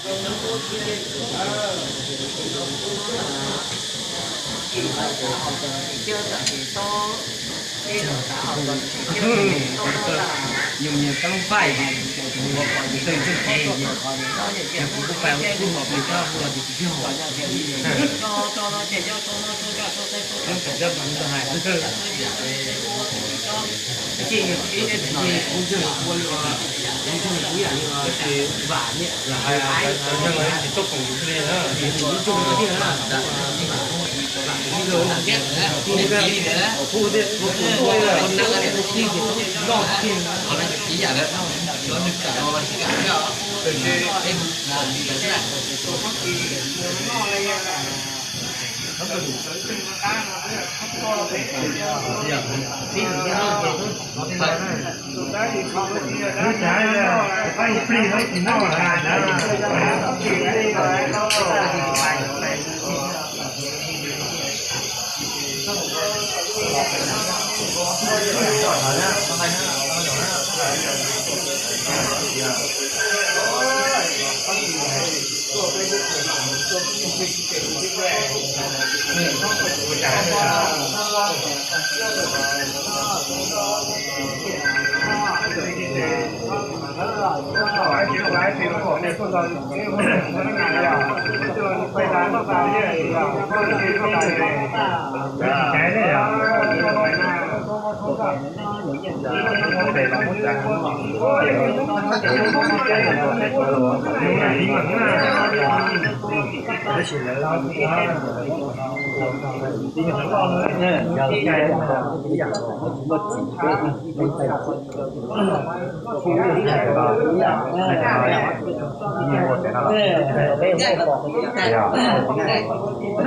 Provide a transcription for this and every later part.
Peb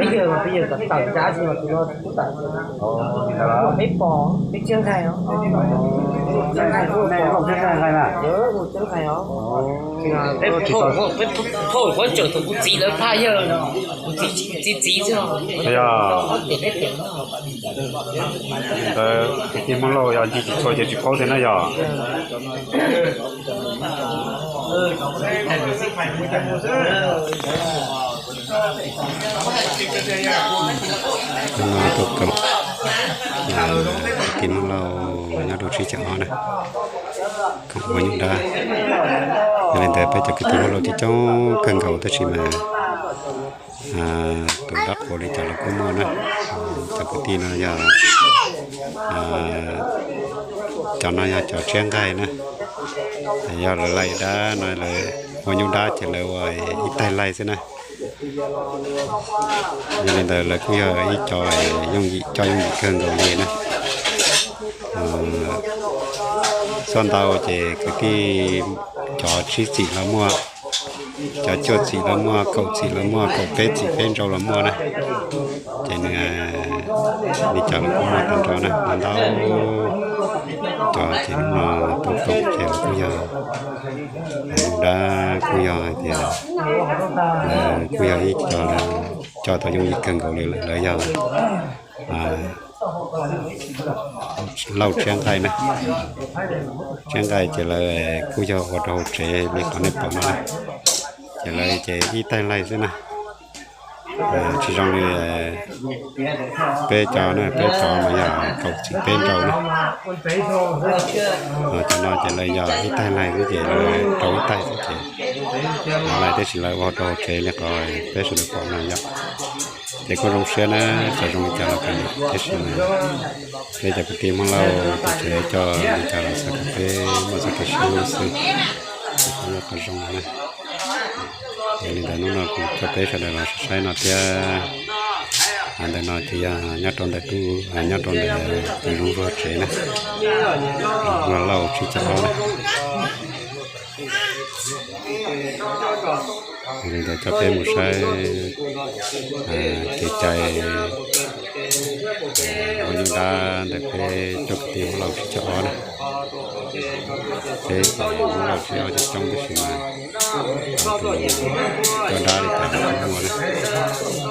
yawg mas peb yawg tawm tawm zab xwb mas tus no tub tawm xwb. Peb pom peb tseeb nqaij os. Tseeb nqaij, tseeb nqaij os. Peb thauj, peb thauj qhuav tsawm thaum kuv txiv lawv phaj yawg, kuv txiv txiv xwb. Kwv tij Hmoob Lauj yog ncig tsis tshua ces tsis paub thiab na yog. Kwv tij Hmoob Lauj nyob rau sib caum ob na, koom ua nyuj dab. Yog li ntawd peb cov kwv tij Hmoob Lauj coob coob kawg nkaus tab sis mas tus dab qhuas li cas los kuj muaj na. Cov kwv tij no yog, cov no yog cov tshiab nqaij na. Yog lawv laij dab no lawv ua nyuj dab ces lawv ua ib taig laij xwb na. Yog li ntawd lawv kuj yog ib co yooj yim, coj yooj yim kawg nkaus li na. Xuaj ntau ces kwv tij cov tsib txim los muaj, cov cuaj txim los muaj, kaum txim los muaj, kaum peb txim peb nrau los muaj na. Ces nws li cas los kuj muaj tag nrho na, ntau ntau. Cov ces hnub no tau koom ces los kuj yog, dab kuj yog hais tias lawv kuj yog ib co coj tau yooj yim kawg nkaus li lawm, lawv yog Lauj tshiab nqaij na. Tshiab nqaij ces lawv kuj yog ua rau hauv tsev li qhov nej pom no na. Ces lawv ces ib taig laij xwb na. Tsis zoo li peb cov na, peb cov mas yog kaum txim peb nrau na. Cov no ces lawv yog ib taig laij xwb ces lawv rau ib taig xwb ces laij tab sis lawv ua rau hauv tsev li qhov peb sawv daws pom no yom. Ces kuj zoo siab na, txawm zoo li cas los kav liam, tab sis peb cov kwv tij Hmoob Lauj tus tsev coj li cas los xav kom peb muaj txoj kev sib hlub xwb, ces kuj yog qhov zoo na. Yog li ntawd hnub no kuv coj peb sawv daws los saib no thiab. Ntawm no ces yog nyob rau ntawm, nyob rau ntawm tus Zoov Zuag tsev na, Zoov Zuag Lauj tsib caug ob na. Yog li ntawd coj peb mus saib kev cai Ua nyuj dab ntawm peb cov kwv tij Hmoob Lauj sib caug ob na. Peb cov Hmoob Lauj sib caug ob coob tab sis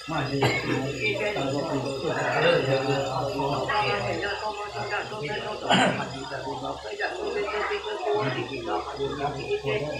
mas cov dab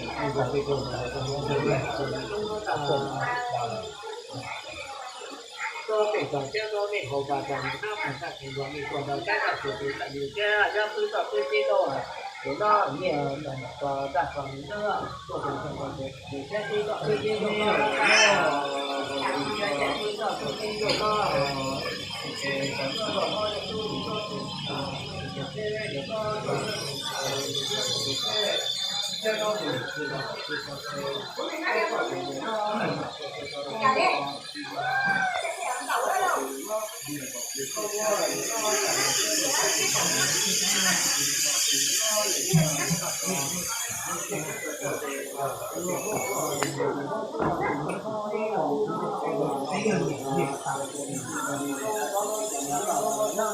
li cas tsis muaj na.